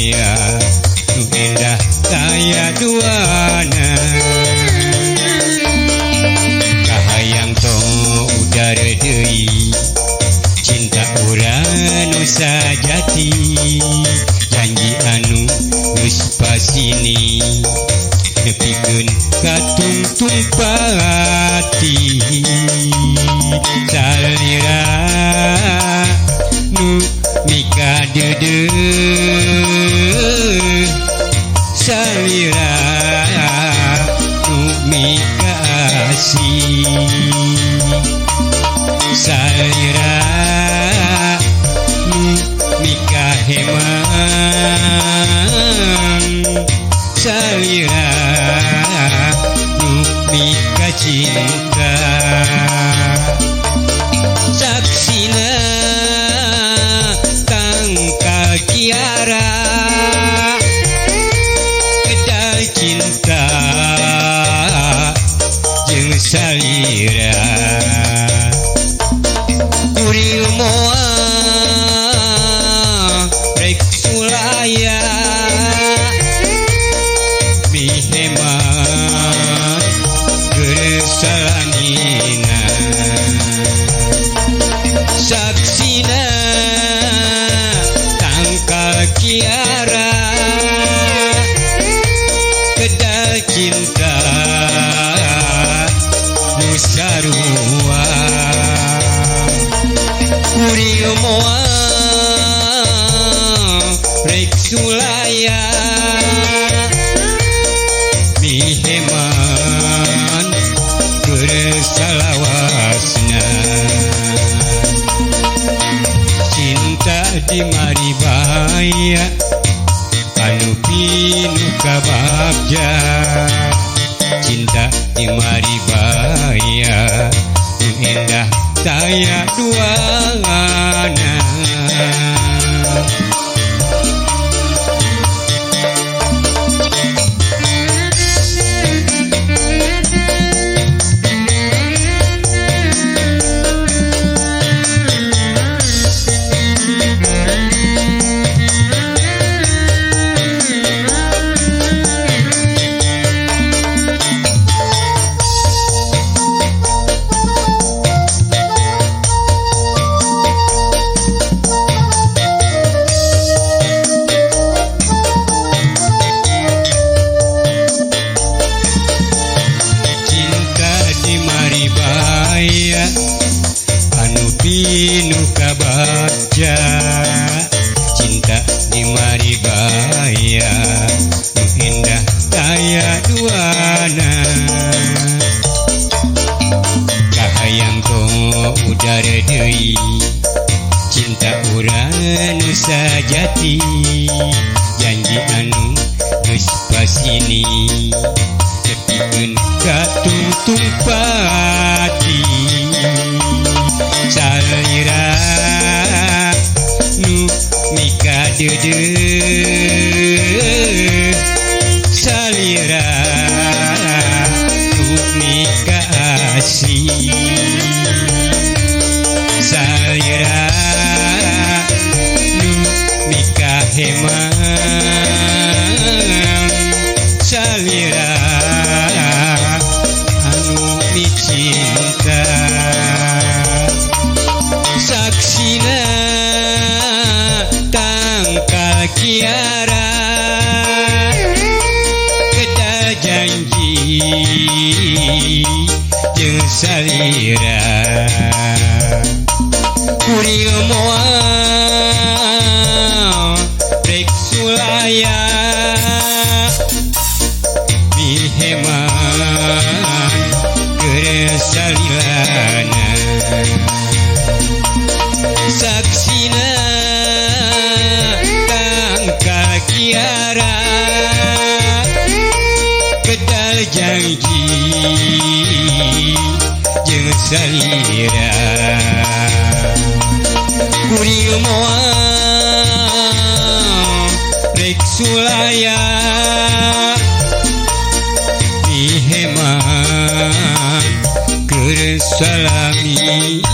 maribaya nu endah taya duana. Kahayang tong udara deui cinta urang nu sajati, janji anu geus pasini nepikeun ka tungtung pati. Salira nu mikadeudeuh, salira nu mikaasih, salira nu mikaheman, salira nu mikacinta. Saksina tangkal kiara kedal cinta jeung salira. Kuring moal rek sulaya miheman keur salamina. Saksina tangkal kiara kedal cinta nu sarua. Kuring moal rek sulaya miheman keur salawasna. Cinta di maribaya anu pinuh kabagja, cinta di maribaya nu endah taya duana. Anu pinuh kabagja, cinta di maribaya nu endah taya duana. Kahayang tong udara deui cinta urang nu sajati, janji anu geus pasini nepikeun ka tungtung pati. Salira nu mikadeudeuh, salira nu mikaasih, salira nu mikaheman, salira anu micinta. Saksina tangkal kiara kedal janji jeung salira. Kuring moal rek sulaya miheman keur salilana. Saksina tangkal kiara kedal janji jeung salira. Kuring moal rek sulaya miheman keur salamina.